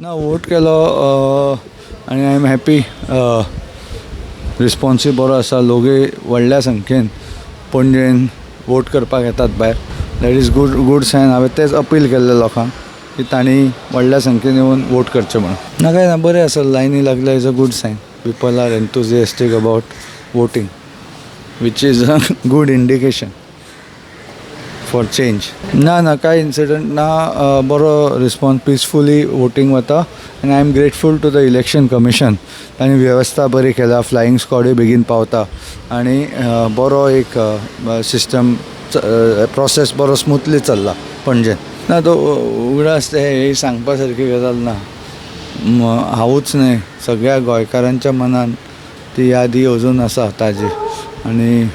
ना, वोट केलो आनी I am happy. रिस्पोन्सूय बरो आसा. लोकूय व्हडल्या संख्येन पणजेन वोट करपाक येतात भायर. That is good, good sign. हांवें तेंच अपील केल्लें लोकांक की तांणी व्हडल्या संख्येन येवन वोट करचें म्हणून. ना, कांय ना, बरें आसा. लायनी लागल्या is a good sign. People are enthusiastic about voting, which is a good indication for change. ना ना, कांय इन्सिडंट ना. बरो रिस्पॉन्स, पिसफुली वोटींग वता आनी I am grateful to the Election Commission. तांणी वेवस्था बरी केल्या. फ्लायींग स्कॉडूय बेगीन पावता आनी बरो एक सिस्टम, प्रोसेस बरो स्मुथली चल्ला पणजेन. ना, तो उगडास हे सांगपा सारकी गजाल ना. हांवूच न्हय, सगळ्या गोंयकारांच्या मनान ती यादी अजून आसा ताजी आनी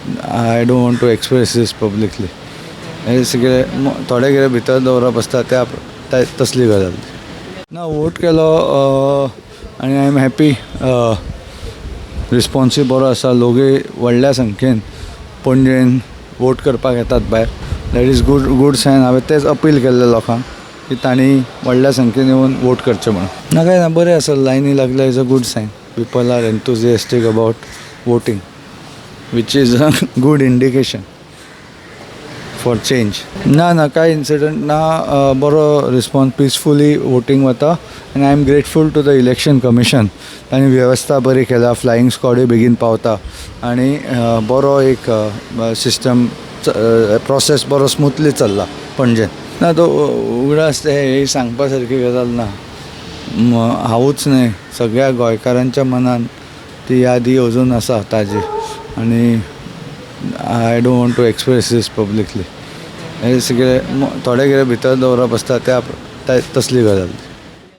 I don't want to express this publicly. हे सगळे थोडे कितें भितर दवरप आसता, त्या तसली गजाल. ना, वोट केलो आनी I am happy. रिस्पोन्सूय बरो आसा. लोकूय व्हडल्या संख्येन पणजेन वोट करपाक येतात भायर. That is good, good sign. हांवें तेंच अपील केल्लें लोकांक की तांणी व्हडल्या संख्येन येवन वोट करचें म्हणून. ना, कांय ना, बरें आसा. लायनी लागल्या is a good sign. People are enthusiastic about voting, which is a good indication for change. ना ना, कांय इन्सिडंट ना. बरो रिस्पॉन्स, पिसफुली वोटींग वता आनी I am grateful to the Election Commission. तांणी वेवस्था बरी केल्या. फ्लायींग स्कॉडूय बेगीन पावता आनी बरो एक सिस्टम, प्रोसेस बरो स्मुथली चल्ला पणजेन. ना, तो उगडास हे सांगपा सारकी गजाल ना. हांवूच न्हय, सगळ्या गोंयकारांच्या मनान ती यादी अजून आसा ताजी आनी I don't want to express this publicly. हे सगळे थोडे कितें भितर दवरप आसता, त्या तसली गजाल.